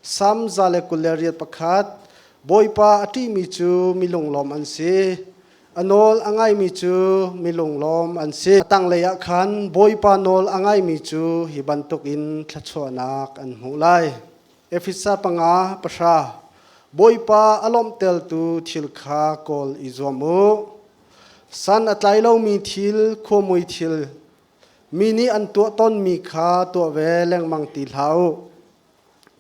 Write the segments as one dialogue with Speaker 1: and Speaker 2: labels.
Speaker 1: Sam 121. Bawipa a ṭihmi cu mi lunglawm an si. A nawl a ngaimi cu mi lunglawm an si. A tanglei ah khan Bawipa nawl a ngaimi cu hi bantukin thluachuahnak an hmuh lai. Efesa 5 pahra Bawipa a lawmhteltu thil kha kawl i zuam u. San a tlai lomi thil, khuamui thil, mi nih an tuah tawnmi kha tuah ve lengmang ti hlah u.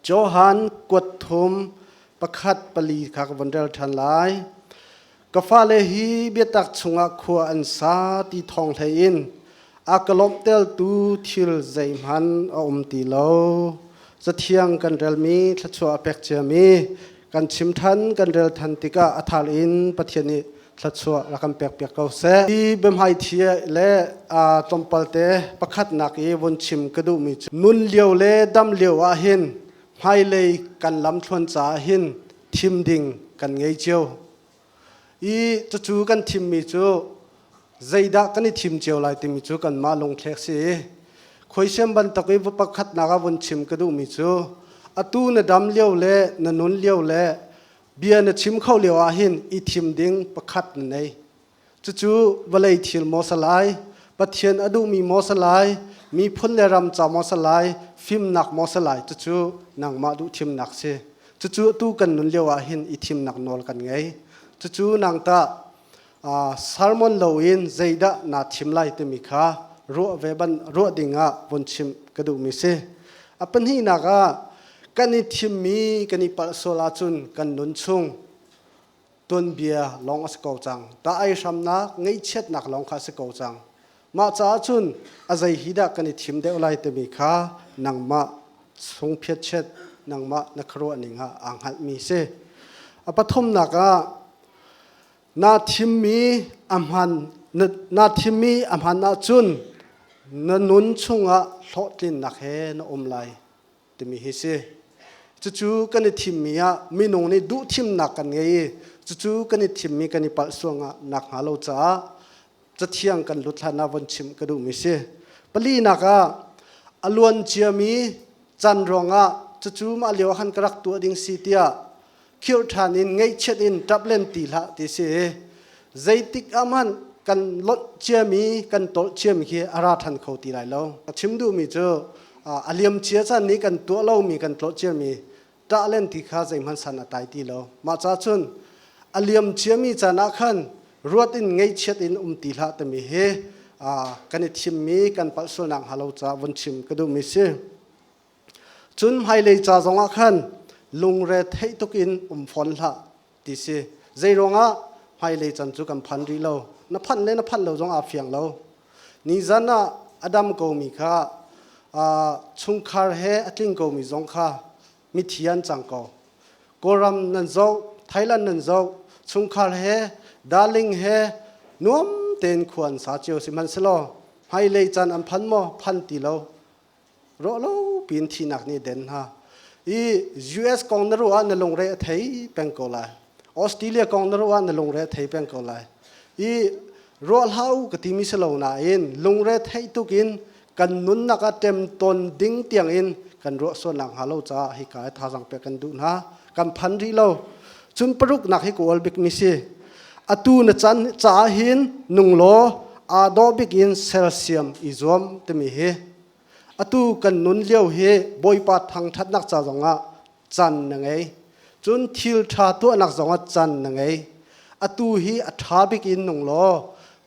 Speaker 1: Johan kuat thum pakhat pali kha ka von rel ṭhan lai. Ka fale hi biatak chungah khua an sa ti thawng hlei in a ka lawmhteltu thil zeihmanh a um ti lo. Cathiang kan relmi thluachuah a pek ciami kan chim ṭhan kan rel ṭhan tikah a thal in Pathian nih thluachuah rak kan pekpiak ko seh. Hi biahmaithi le tlawmpal te pakhatnak i vun chim ka duhmi cu nun lio le dam lio ah hin hmailei kan lamthluan caah hin thim ding kan ngei cio. I cucu kan thimmi cu zeidah kan i thim cio lai timi cu kanmah lungthlek si i khuaisiam bantuk i pakhatnak ah vun chim ka duhmi cu atu na dam lio le na nun lio le bia na chim kho lio ah hin i thim ding pakhat na nei. Cucu vawlei thil maw sa lai, Pathian a duhmi maw sa lai, miphun le ram ca maw sa lai, fimnak maw sa lai, cucu nangmah duh thimnak si. Cucu atu kan nun lio ah hin i thimnak nawl kan ngei. Cucu nang tah sermon loin zeidah naa thim lai timi kha ruah ve ban ruah ding ah vun chim ka duhmi si. A pahnihnak ah kan i thimmi kan i palh sual ahcun kan nun chung tuanbia lawng a si ko cang. Ta ai hramnak, ngaihchiatnak lawng kha a si ko cang. Mah caah cun a zei hi dah kan i thim deuh lai timi kha nangmah sungphiatchet nangmah na khuaruah ning ah aa hngalhmi si. A pathumnak ah naa thimmi a hman naa thimmi a hman ahcun na nun chungah hlawhtlinnak he na um lai. timi hi si. Cucu kan i thimmi ah minung nih duh thimnak kan ngei i cucu kan i thimmi kan i palh suangah nak hnga lo caah cathiang kan lut hlan ah von chim ka duhmi si. Palinak ah a luan ciami can ruangah cucu mah lio ah khan ka rak tuah ding si tiah khirh ṭhan in ngaihchiat in ṭap len ti hlah ti si. Zeitik ah hmanh kan lonh ciami kan tolh ciami khi a ra ṭhan kho ti lai lo. A chim duhmi cu a liam cia caan nih kan tuah lomi kan tlawh ciami ṭah len ti kha zeihmanh san a tai ti lo. Mah ca cun a liam ciami caan ah khan ruat in ngaihchiat in um ti hlah timi hi kan i thimmi kan palh sualnak hnga lo caah vun chim ka duhmi si. Cun hmailei ca zongah khan lungre theih tuk in um fawn hlah ti si. Zeiruangah hmailei can cu kan phan rih lo. Na phanh le na phanh lo zong aa fiang lo. Nizan ah a dam komi kha chungkhar he a tling komi zong kha mithi an cang ko. Kawlram nan zoh, Thailand nan zoh, chungkhar he, darling he nuam tein khua an sa cio sihmanhsehlaw hmailei caan an phan maw? Phan ti lo. Rawhlo piin thihnak nih den hna. I US kong na ruah ah na lungre a thei peng ko lai. Australia kong na ruah ah na lungre a thei peng ko lai. I ruah hlah u ka timi si lo nain lungre theih tuk in kan nunnak ah ṭemtawn ding tiang in kan ruah sualnak hnga lo caah hika i thazaang pek kan duh hna. Kan phan rih lo. Cun paruknak hi ka ual bikmi si. Atu na can caah hin nung law aa dawh bik in sersiam i zuam timi hi Atu kan nun lio hi Bawipa thangṭhatnak ca zongah caan na ngei. Cun thil ṭha tuahnak zongah caan na ngei. Atu hi a ṭha bik in nung law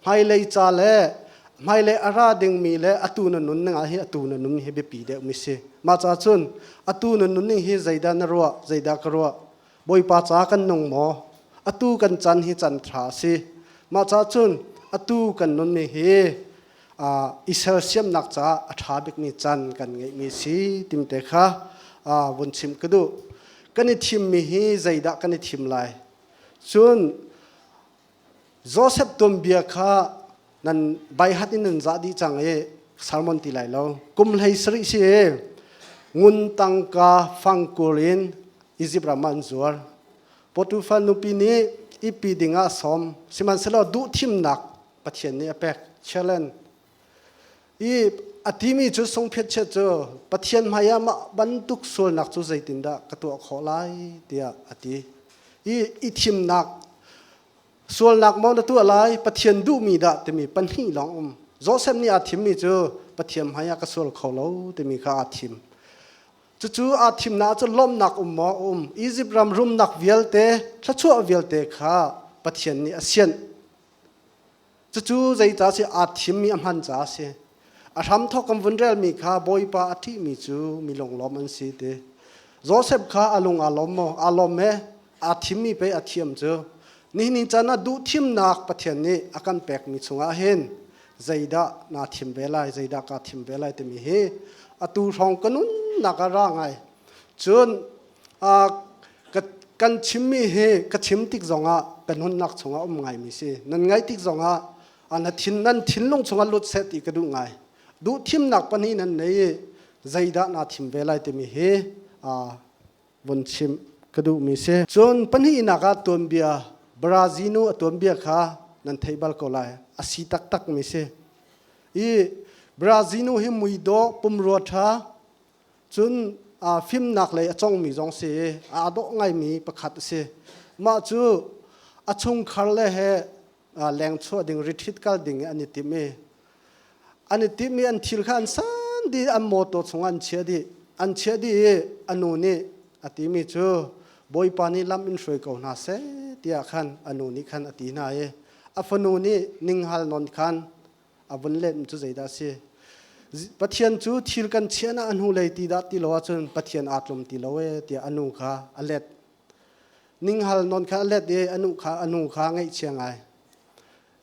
Speaker 1: hmailei ca le hmailei a ra dingmi le atu na nun ning ah hi atu na nun hi biapi deuhmi si. Mah ca cun atu na nunning hi zeidah na ruah, zeidah ka ruah? Bawipa ca kan nung maw? Atu kan can hi can ṭha a si. Mah ca cun atu kan nunmi hi i sersiamnak caah a ṭha bikmi can kan ngeihmi si timte kha vun chim ka duh. Kan i thimmi hi zeidah kan i thim lai? Cun Joseph tuanbia kha nan baihat in nan zah dih cang i sermon ti lai lo. Kum hlei sarih si i ngun tangka fangkur in Izipt ram ah an zuar. Potiphar nupi nih ipi ding ah a sawm. Sihmanhsehlaw duh thimnak Pathian nih a pek. Challenge. I a timi cu sungphiatchiat cu Pathian hmai ah mah bantuk sualnak cu zeitindah ka tuah khawh lai tiah a ti. I i thimnak sualnak maw na tuah lai Pathian duhmi dah timi pahnih lawng um. Joseph nih aa thimmi cu Pathian hmai ah ka sual kho lo timi kha aa thim. Cucu aa thimnak cu lawmhnak um maw um. Izipt ram rumnak vialte, thluachuah vialte kha Pathian nih a sianh. Cucu zeicah si aa thimmi a hman caah a si. A hramthawk kan vun relmi kha Bawipa a ṭihmi cu mi lunglawm an si ti. Joseph kha a lung aa lawm maw? Aa lawm e. Aa thimmi pei a thiam cu. Nihin ni caan ah duhthimnak Pathian nih a kan pekmi chungah hin zeidah naa thim ve lai, zeidah kaa thim ve lai timi hi atu hrawng ka nunnak ah ra ngai. Cun kan chimmi hi ka chim tik zongah ka nunnak chungah um ngaimi si. Nan ngaih tik zongah na thin nan thinlung chungah lut seh ti ka duh ngai. Duh thimnak pahnih nan nei i zeidah naa thim ve lai timi hi vun chim ka duhmi si. Cun pahnihnak ah tuanbia Brazil nu a tuanbia kha nan theih bal ko lai. A si taktak mi si. I Brazil nu hi muidawh pumrua ṭha Cun fimnak lei a congmi zong si i aa dawh ngaimi pakhat a si. Mah cu a chungkhar le he leng chuah ding retreat kal ding an i tim i an i timh i an thil kha an san dih an mawtaw chung an chiah dih an chiah dih i a nu nih a timi cu Bawipa nih lam in hruai ko hna seh tiah khan a nu nih khan a ti hna i a fanu nih ninghal nawn khan a vun let cu zeidah a si Pathian cu thil kan chiah ah a hnulei ti dah ti lo ahcun Pathian aa tlum ti lo e tiah a nu kha a let ninghal nawn kha a let i a nu kha a nu kha ngaihchia ngai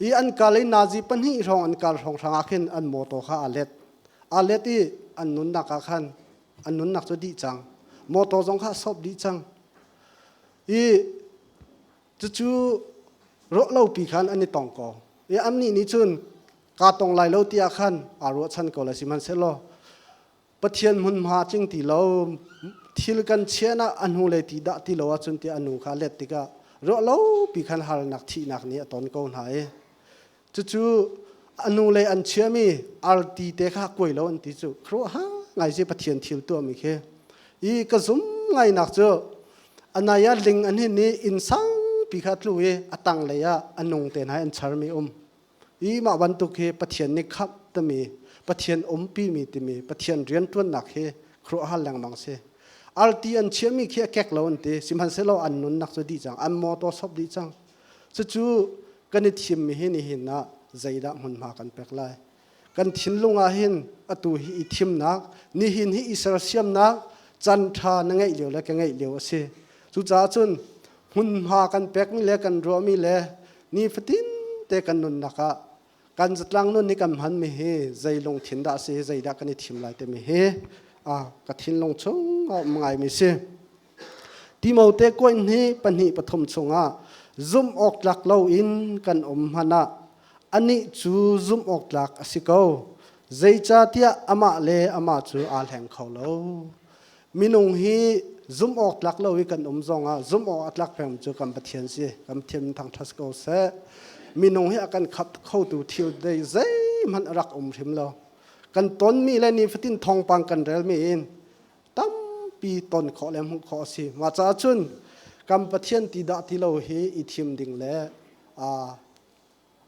Speaker 1: i an kal i nazi pahnih hrawng an kal hrawng hrang ah khin an mawtaw kha a let a let i an nunnak ah khan an nunnak cu dih cang mawtaw zong kha a sop dih cang i Cucu ruahlopi khan an i tong ko. I annih nih cun kaa tong lai lo tiah khan aa ruahchan ko lai sihmanhsehlaw Pathian hmunhma cing ti lo thil kan chian ah a hnulei ti dah ti lo ahcun tiah a nu kha a let tikah ruahlopi khan harnak thihnak nih a ton ko hna i cucu a nu le an chiami arti te kha kuai lo an ti cu khuaruahhar ngai si Pathian thil tuahmi khi i ka zum ngainak cu anaya ling an hin i inn sangpi kha tlu i a tang lei ah a nung te hna an charmi um i mah bantuk hi Pathian nih khamh timi Pathian umpi mi timi Pathian rianṭuannak hi khuaruahhar lengmang si arti an chiahmi khi a kek lo an ti sihmanhsehlaw an nunnak cu dih cang an mawtaw sop dih cang Cucu kan i thimmi hi nihin ah zeidah hmunhma kan pek lai? Kan thinlung ah hin atu hi i thimnak, nihin hi i sersiamnak can ṭha na ngeih lio le ka ngeih lio a si. Cucaah cun hmunhma kan pekmi le kan ruahmi le nifatin te kan nunnak ah kan zatlang nun hi kan hmanmi hi zei lungthin dah a si, zeidah kan i thim lai timi hi ka thinlung chung a um ngaimi si. Timote kuain hi pahnih pathum chungah zumh awk tlak loin kan um hmanh ah anih cu zumh awk tlak a si ko. Zeicahtiah amah le amah cu aa hleng kho lo. Minung hi zumh awk tlak lo i kan um zongah zumh awk a tlak peng cu kan Pathian si. Kan Pathian thangṭhat ko seh. Minung hi a kan khat khotu thil dei zeihmanh a rak um hrim lo. Kan tonmi le nifatin thawngpang kan relmi in tampi ton khawh le hmuh khawh a si. Mah caah cun kan Pathian ti dah ti lo hi i thim ding le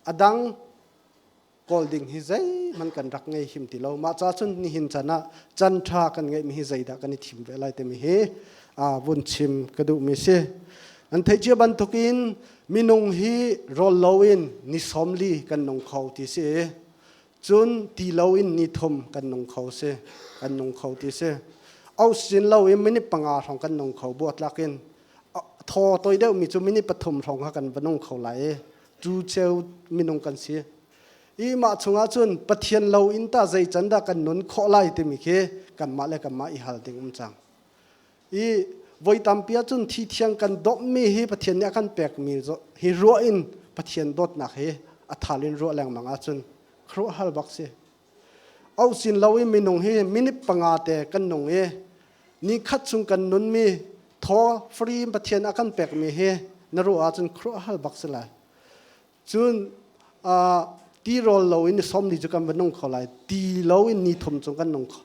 Speaker 1: a dang kawl ding hi zeihmanh kan rak ngei him ti lo. Mah caah cun nihin chan ah chan ṭha kan ngeihmi hi zeidah kan i thim ve lai timi hi vun chim ka duhmi si. An theih cia bantukin minung hi rawl loin ni 40 kan nung kho ti si. Cun ti loin ni thum kan nung kho si, kan nung kho ti si. Oxygen lo in minute panga hrawng kan nung kho buatlak in thaw toi deuh mi cu minute pathum hrawng kha kan va nung kho lai i cu cheu minung kan si. I mah chungah cun Pathian lo in ta zei can dah kan nun khawh lai timi khi kanmah le kanmah i hal ding um cang. I voi tampi ahcun thi thiang kan dawmhmi hi Pathian nih a kan pekmi hi ruah in Pathian dawtnak hi a thal in ruah lengmang ahcun khuaruahhar bak si. Auh sin lo i minung hi minute panga te kan nung i ni khat chung kan nunmi thaw free Pathian a kan pekmi hi na ruah ahcun khuaruahhar bak si lai. Cun uh, Ti rawl lo in ni 30 cu kan va nung kho lai. Ti lo in ni thum cung kan nung kho.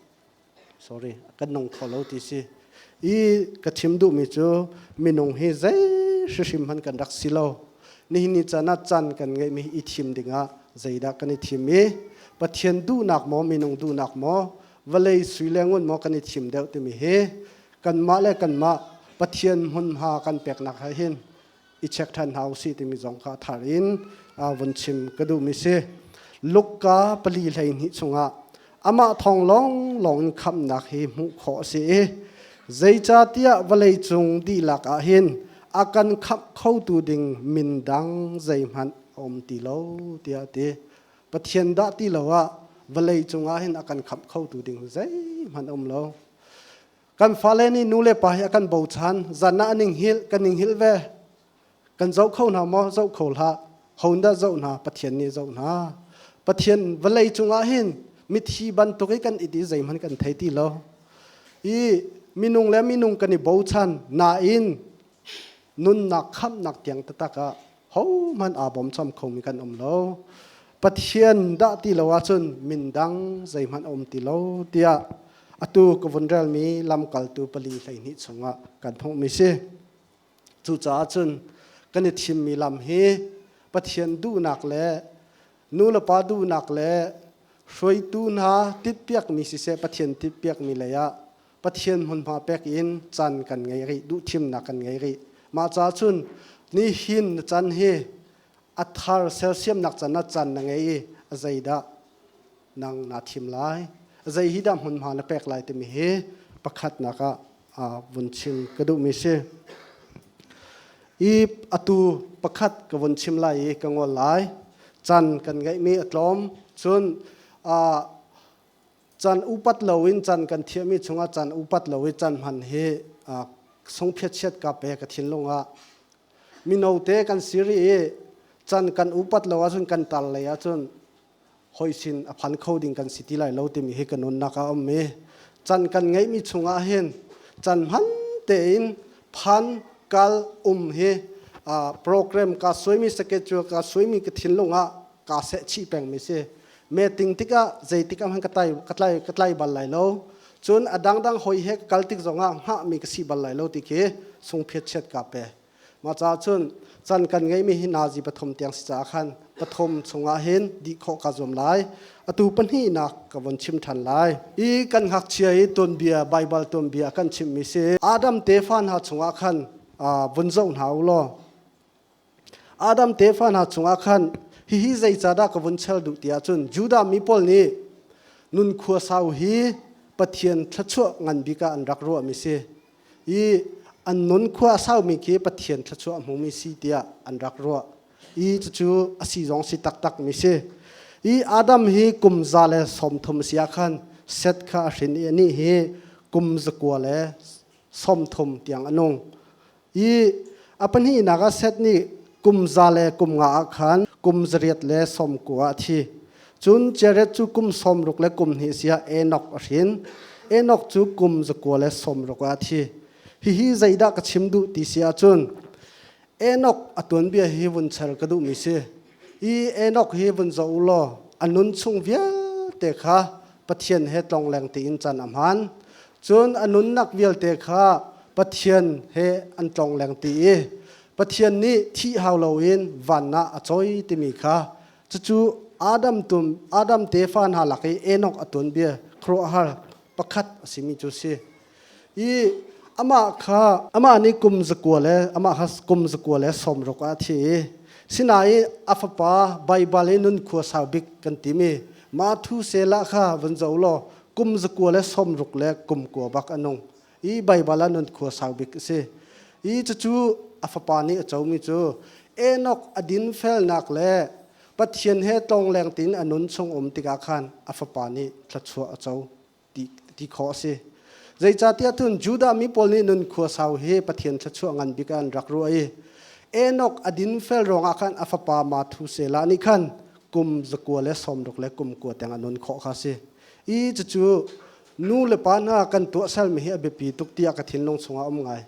Speaker 1: Sorry, kan nung kho lo ti si. I ka chim duhmi cu minung hi zei hrihrim hman kan rak si lo. Nihin ni caan ah caan kan ngeihmi i thim dingah zeidah kan i thim i Pathian duhnak maw minung duhnak maw vawlei sui le ngun maw kan i thim deuh timi hi kanmah le kanmah Pathian hmunhma kan peknak he hin i check ṭhan hna usih timi zong kha thar in vun chim ka duhmi si. Lukka 4 12 chungah amah thawng lawnglawng in khamhnak hi hmuh khawh a si i zeicahtiah vawlei cung dihlak ah hin a kan khamh khotu ding min dang zeihmanh a um ti lo tiah a ti. Pathian dah ti lo ah vawlei cungah hin a kan khamh khotu ding zeihmanh a um lo. Kan fale nih nu le pa hi a kan bochan. Zan ah an hngilh, kan i hngilh ve. Kan zoh kho hna maw? Zoh kho hlah. Ho dah zoh hna? Pathian nih zoh hna. Pathian vawlei cungah hin mithi bantuk i kan it i zeihmanh kan thei ti lo. I minung le minung kan i bochan nain nunnak khamhnak tiang taktak ah hohmanh aa bawmcham khomi kan um lo. Pathian dah ti lo ahcun min dang zeihmanh a um ti lo tiah atu ka vun relmi lamkaltu 4 12 chungah kan hmuhmi si. Cucaah cun kan i thimmi lam hi Pathian duhnak le nu le pa duhnak le hruaitu hna titpiakmi siseh Pathian titpiakmi lei ah Pathian hmunhma pek in caan kan ngei rih, duhthimnak kan ngei rih. Mah caah cun nihin na can hi a thar sersiamnak can ah caan na ngei i a zeidah nang naa thim lai, a zei hi dah hmunhma na pek lai timi hi pakhatnak ah vun chim ka duhmi si. I atu pakhat ka vun chim lai i ka ngol lai. Caan kan ngeihmi a tlawm. Cun Caan upat loin caan kan thiahmi chungah caan upat lo i caan hman hi sungphiat ka pe ka thinlung ah mino te kan si rih i caan kan upat lo ahcun kan tar lei ahcun hoi sin a phan kho ding kan si ti lai lo timi hi ka nunnak ah a um i caan kan ngeihmi chungah hin caan hman tein phan kal um hi program ka suaimi schedule ka suaimi ka thinlung ah kaa seh chih pengmi si. Meeting tikah zeitik ah hmanh ka tlai, ka tlai, ka tlai bal lai lo. Cun a dangdang hoi he ka kal tik zongah hngahmi ka si bal lai lo ti khi sungphiat chiat ka pe. Mah caah cun can kan ngeihmi hi nazi pathum tiang si caah khan pathum chungah hin dih khawh kaa zuam lai. Atu pahnihnak ka von chim ṭhan lai. I kan ngakchia i tuanbia, Baibal tuanbia kan chimmi si. Adam tefa hna chungah khan vun zoh hna u law Adam tefa hna chungah khan hihi zeicahdah ka vun chel duh ti ahcun Judah mi pawl nih nun khua sau hi Pathian thluachuah ngan bik ah an rak ruahmi si i an nun khua a saumi khi Pathian thluachuah a hmumi si tiah an rak ruah i cucu a si zong si taktakmi si. I Adam hi kum 130 si ah khan Seth kha a hrin i anih hi kum 130 tiang a nung. I a pahnihnak ah Seth nih kum za le kum nga ah khan kum 890 ah a thi. Cun Jared cu kum 62 si ah Enoch a hrin. Enoch cu kum 190 ah a thi. Hihi zeidah ka chim duh ti si ahcun Enoch a tuanbia hi vun char ka duhmi si. I Enoch hi vun zoh u law a nun chung vialte kha Pathian he tlongleng tiin caan a hman. Cun a nunnak vialte kha Pathian he an tlongleng ti i Pathian nih thih hau loin van ah a choi timi kha cucu Adam tum Adam tefa hna lak i Enoch a tuanbia khuaruahhar pakhat a simi cu si. I amah kha amah nih kum zakua le amah kha kum 160 ah a thi i sinain a fapa Baibal i nun khua sau bik kan timi Mathuselah kha vun zoh law kum 169 bak a nung i Baibal ah nun khua sau bik a si. I cucu a fapa nih a comi cu Enoch a dinfelnak le Pathian he tlongleng tiin a nun chung um tikah khan a fapa nih thluachuah a co ti khawh a si. Zeicahtiah cun Judah mi pawl nih nun khua sau hi Pathian thluachuah ngan bik ah an rak ruah i Enoch a dinfel ruangah khan a fapa Mathuselah nih khan kum 169 tiang a nun khawh kha a si. I cucu nu le pa hna kan tuahsermi hi a biapi tuk tiah ka thinlung chungah um ngai.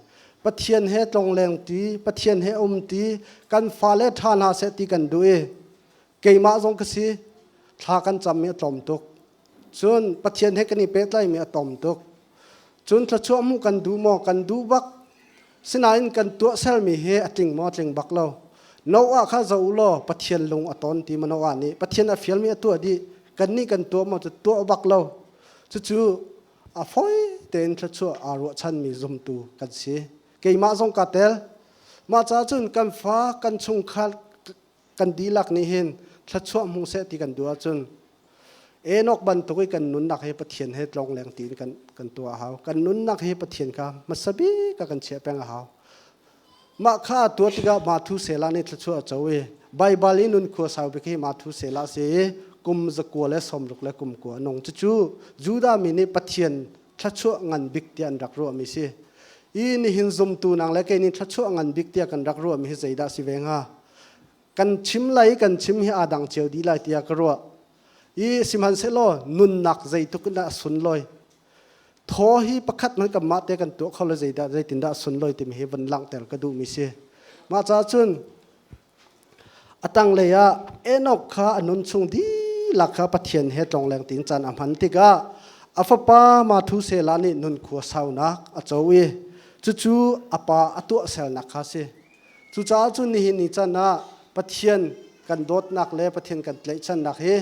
Speaker 1: Pathian he tlongleng ti, Pathian he um ti, kan fale ṭha hna seh ti kan duh i. Keimah zong ka si. Thla kan cammi a tlawm tuk. Cun Pathian he kan i pehtlaimi a tlawm tuk. Cun thluachuah hmuh kan duh maw? Kan duh bak. Sinain kan tuahsermi hi a tling maw? A tling bak lo. Noah kha zoh u law Pathian lung a ton ti ma Noah nih Pathian a fialmi a tuah dih. Kannih kan tuah maw? Cu tuah bak lo. Cucu a fawi tein thluachuah aa ruahchanmi zumtu kan si. Keimah zong kaa tel. Mah caah cun kan fa, kan chungkhar, kan dihlak nih hin thluachuah hmu seh ti kan duh ahcun Enoch bantuk i kan nunnak hi Pathian he tlongleng tiin kan kan tuah a hau. Kan nunnak hi Pathian kha hmasa bik ah kan chiah peng a hau. Mah kha tuah tikah Mathu Sela nih thluachuah a co i Baibal i nun khua sau bik hi Mathu Sela a si i kum zakua le sawmruk le kum kua a nung. Cucu Judah mi nih Pathian thluachuah ngan bik tiah an rak ruahmi si. I nihin zumtu nang le kei nih thluachuah ngan bik tiah kan rak ruahmi hi zeidah si ve hnga? Kan chim lai kan chim hi aa dang cio dih lai tiah ka ruah. I sihmanhsehlaw nunnak zeitluk in dah a sunlawi. Thaw hi pakhat hmanh kanmah te kan tuah kho lo zeidah zeitindah a sunlawi timi hi van langhter ka duhmi si. Mah caah cun a tanglei ah Enoch kha a nun chung dihlak kha Pathian he tlongleng tiin caan a hman tikah a fapa Mathuselah nih nunkhua saunak a co i cucu a pa a tuahsernak kha a si. Cucaah cun nihin ni chan ah Pathian kan dawtnak le Pathian kan tlaihchannak hi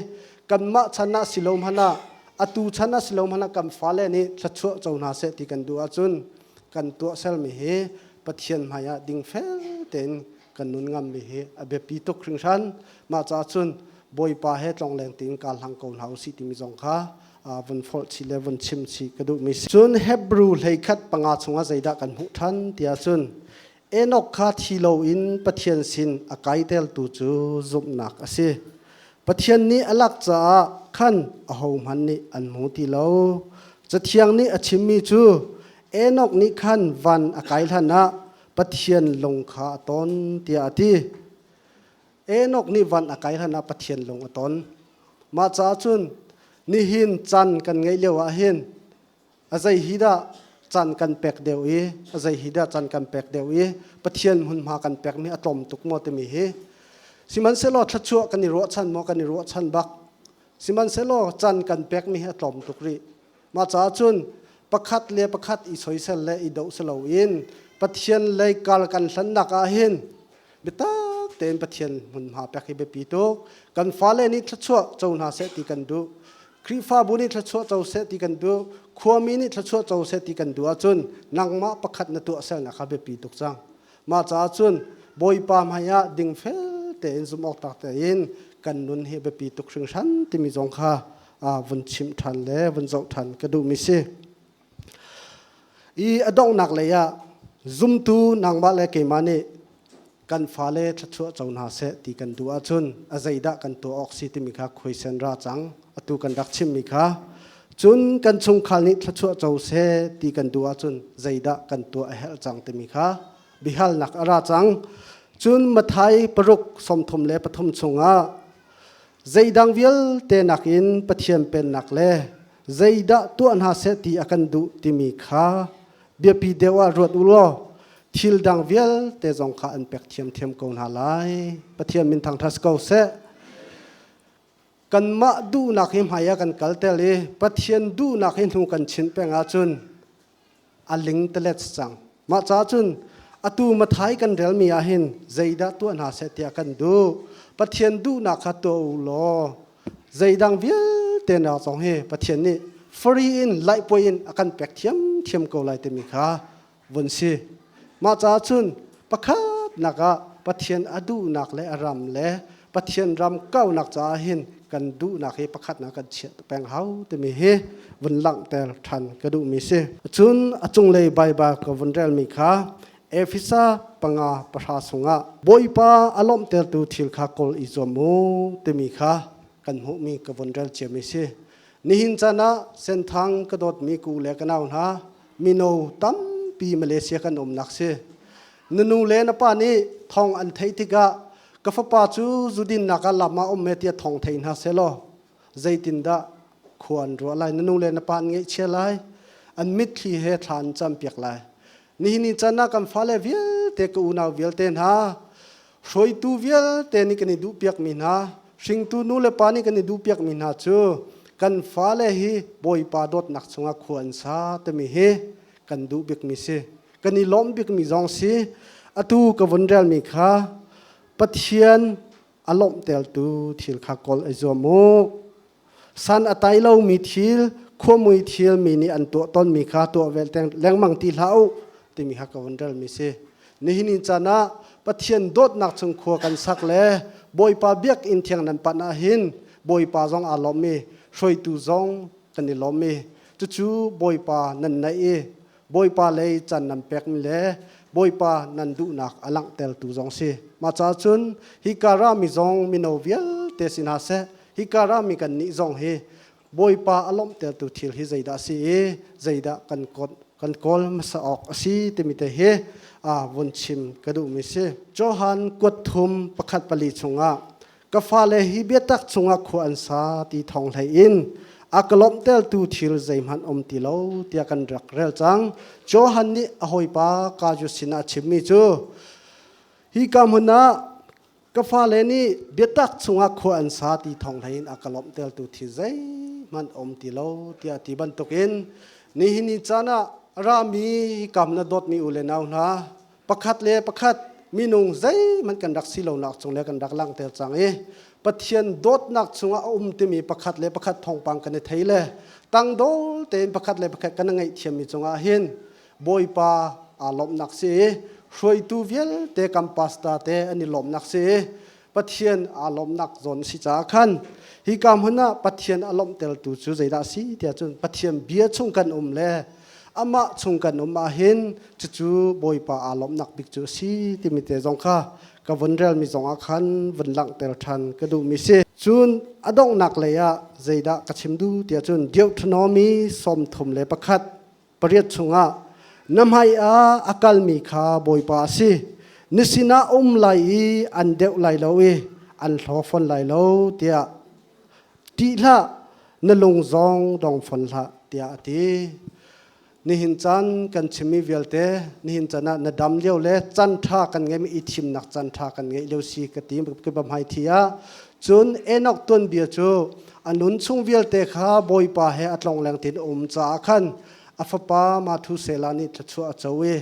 Speaker 1: kanmah chan ah si lo hmanh ah atu chan ah si lo hmanh ah kan fale nih thluachuah co hna seh ti kan duh ahcun kan tuahsermi hi Pathian hmaiah dingfel tein kan nun ngammi hi a biapi tuk hringhran. Mah caah cun Bawipa he tlongleng tiin kaa hlang ko hna usih timi zong kha vun forh chih le vun chim chih ka duhmi si. Cun Hebrew hleikhat panga chungah zeidah kan hmuh ṭhan tiah cun Enoch kha thi loin Pathian sin a kaiteltu cu zumhnak a si. Pathian nih a lak caah khan ahohmanh nih an hmu ti lo. Cathiang nih a chimmi cu Enoch nih khan van a kai hlanah Pathian lung kha a ton tiah a ti. Enoch nih van a kai hlanah Pathian lung a ton. Mah caah cun nihin caan kan ngeih lio ah hin a zei hi dah caan kan pek deuh i a zei hi dah caan kan pek deuh i Pathian hmunhma kan pekmi a tlawm tuk maw timi hi sihmanhsehlaw thluachuah kan i ruahchan maw kan i ruahchan bak sihmanhsehlaw caan kan pekmi hi a tlawm tuk rih Mah caah cun pakhat le pakhat i soisel le i doh si loin Pathian lei kal kan hlannak ah hin biatak tein Pathian hmunhma pek hi biapi tuk. Kan fale nih thluachuah co hna seh ti kan duh. Khrihfabu nih thluachuah co seh ti kan duh. Khuami nih thluachuah co seh ti kan duh ahcun nangmah pakhat na tuahsernak kha biapi tuk cang. Mah caah cun Bawipa hmai ah dingfel tein zumh awk tlak tein kan nun hi biapi tuk hringhran timi zong kha vun chimh ṭhan le vun zoh ṭhan ka duhmi si. I a donghnak lei ah zumtu nangmah le keimah nih kan fale thluachuah co hna seh ti kan duh ahcun a zeidah kan tuah awk si timi kha khuaisen ra cang atu kan rak chimmi kha cun kan chungkhar nih thluachuah co seh ti kan duh ahcun zeidah kan tuah a herh cang timi kha biahalnak a ra cang cun Mathai paruk 33 chungah Zeidang vialte nakin Pathian Pennak le zeidah tuah hna seh ti a kan duh timi kha biapi deuh ah ruat u law thil dang vialte zong kha an pek thiamthiam ko hna lai. Pathian min thangṭhat ko seh. Kanmah duhnak hi hmai ah kan kalter i Pathian duhnak hi hnu kan chinh peng ahcun a ling telet cang. Mah caah cun atu Mathai kan relmi ah hin zeidah tuah hna seh tiah kan duh. Pathian duhnak kha tuah u law zeidang vialte nak zong hi Pathian nih free in laihpuai in a kan pek thiamthiam ko lai timi kha vun si. Mah caah cun pakhatnak ah Pathian a duhnak le a ram le Pathian ram kaunak caah hin kan duhnak hi pakhatnak kan chiah peng hau timi hi vun langhter ṭhan ka duhmi si. Cun a cunglei Baibal ka vun relmi kha Efesa panga pahra sungah Bawipa a lawmhtertu thil kha kawl i zuam u timi kha kan hmuhmi ka vun rel ciami si. Nihin caan ah Senthang ka dawtmi ku le ka nau hna mino tampi Malaysia kan umnak si. Na nu le na pa nih thawng an theih tikah ka fapa cu zudinnak ah lam ah um me tiah thawng thei hna selaw zeitindah khua an ruah lai na nu le na pa an ngaihchia lai an mitthli he thla an campiak lai nihin ni caan ah kan fale vialte ka unau vialte hna hruaitu vialte nih kan i duhpiak mi hna. Hringtu nu le pa nih kan i duhpiakmi hna cu kan fale hi Bawipa dawtnak chungah khua an sa timi hi kan duh bikmi si. Kan i lawmh bikmi zong si. Atu ka vun relmi kha Pathian a lawmhtertu thil kha kawl i zuam u. San a tai lomi thil, khuamui thil mi nih an tuah tawnmi kha tuah ve lengmang ti hlah u timi kha ka vun relmi si. Nihin in caan ah Pathian dawtnak chung khua kan sak le Bawipa biakinn thiang nan panh ahhin Bawipa zong aa lawm i hruaitu zong kan i lawm i cucu Bawipa nan naih i Bawipa lei can nan pekmi le Bawipa nan duhnak a langhtertu zong si. Mah caah cun hika rami zong mino vialte si hna seh, hika rami kannih zong hi Bawipa a lawmhtertu thil hi zeidah a si i zeidah kan kan kawl hmasa awk a si timi te hi vun chim ka duhmi si. Johan kuat thum pakhat pali chungah ka fale hi biatak chungah khua an sa ti thawng hlei in a ka lawmhtertu thil zeihmanh um ti lo tiah kan rak rel cang. Johan nih a hawipa Gaius sinah a chimmi cu hi ka hmun ah ka fale nih biatak chungah khua an sa ti thawng hlei in a ka lawmhtertu thil zeihmanh um ti lo tiah ti bantukin nihin ni caan ah rami kam na dawtmi u le nau hna pakhat le pakhat minung zeihmanh kan rak si lonak cung le kan rak langhter cang i Pathian dawtnak chungah a um timi pakhat le pakhat thawngpang kan i thei le tangdol tein pakhat le pakhat kan ngaihthiammi cungah hin Bawipa aa lawmhnak si i hruaitu vialte kan pastor te an i lawmhnak si i Pathian aa lawmhnak zawn si caah khan hika hmun ah Pathian a lawmhtertu cu zeidah a si tiah cun Pathian bia chung kan um le amah chung kan um ahhin cucu Bawipa aa lawmhnak bik cu a si timi te zong kha ka vun relmi zong ah khan vun langhter ṭhan ka duhmi si. Cun a donghnak lei ah zeidah ka chim duh tiah cun Deuteronomy 31 pariat chungah na hmai ah a kalmi kha Bawipa a si. Na sinah um lai i an deuh lai lo i an hlaw fawn lai lo tiah ṭih hlah na lung zong dong fawn hlah tiah a ti. Nihin caan kan chimmi vialte nihin caan ah na dam lio le can ṭha kan ngeimi i thimnak can ṭha kan ngeih lio si ka ti ka ba hmai thi ah cun Enoch tuanbia cu a nun chung vialte kha Bawipa he a tlongleng tin um caah khan a fapa Mathuselah nih thluachuah a co i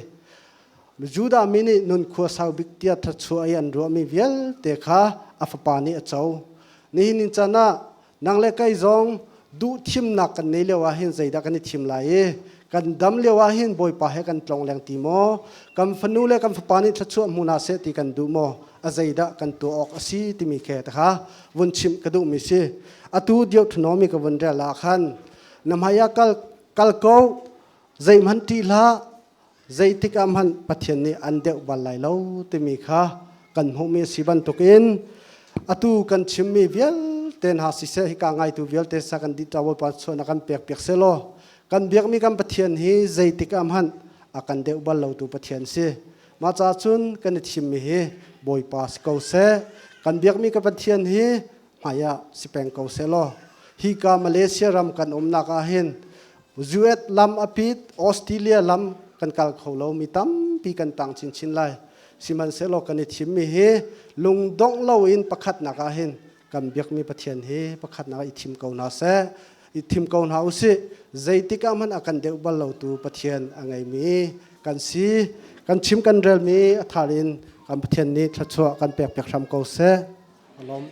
Speaker 1: Judah mi nih nunkhua sau bik tiah thluachuah i an ruahmi vialte kha a fapa nih a co. Nihin ni caan ah nang le kei zong duh thimnak kan nei lio ah hin zeidah kan i thim lai i kan dam lio ah hin Bawipa he kan tlong leng ti maw kan fanu le kan fapa nih thluachuah hmu hna seh ti kan duh maw a zeidah kan tuah awk a si timi khe ta kha vun chimh ka duhmi si. Atu Deuteronomy ka vun rel ah khan na hmai ah kal kal ko zeihmanh ṭih hlah zeitik ah hmanh Pathian nih an deuh bal lai lo timi kha kan hmuhmi a si bantukin atu kan chimmi vialte hna siseh hika ngaitu vialte sa kan dih Bawipa chuahnak kan pek piak selaw kan biakmi kan Pathian hi zeitik ah hmanh a kan deuh bal lo tu Pathian si mah caah cun kan i thimmi hi Bawipa si ko seh kan biakmi ka Pathian hi hmaiah si peng ko selaw hika Malaysia ram kan umnak ah hin US lam a pit Australia lam kan kal kho lo mi tampi kan tang chinchin lai sihmanhsehlaw kan i thimmi hi lungdongh loin pakhatnak ah hin kan biakmi Pathian hi pakhatnak ah i thim ko hna seh i thim ko hna usih zeitik ah hmanh a kan deuh bal lo tu Pathian a ngeimi kan si kan chim kan relmi a thar in kan Pathian nih thluachuah kan pek piak hram ko seh. Alom.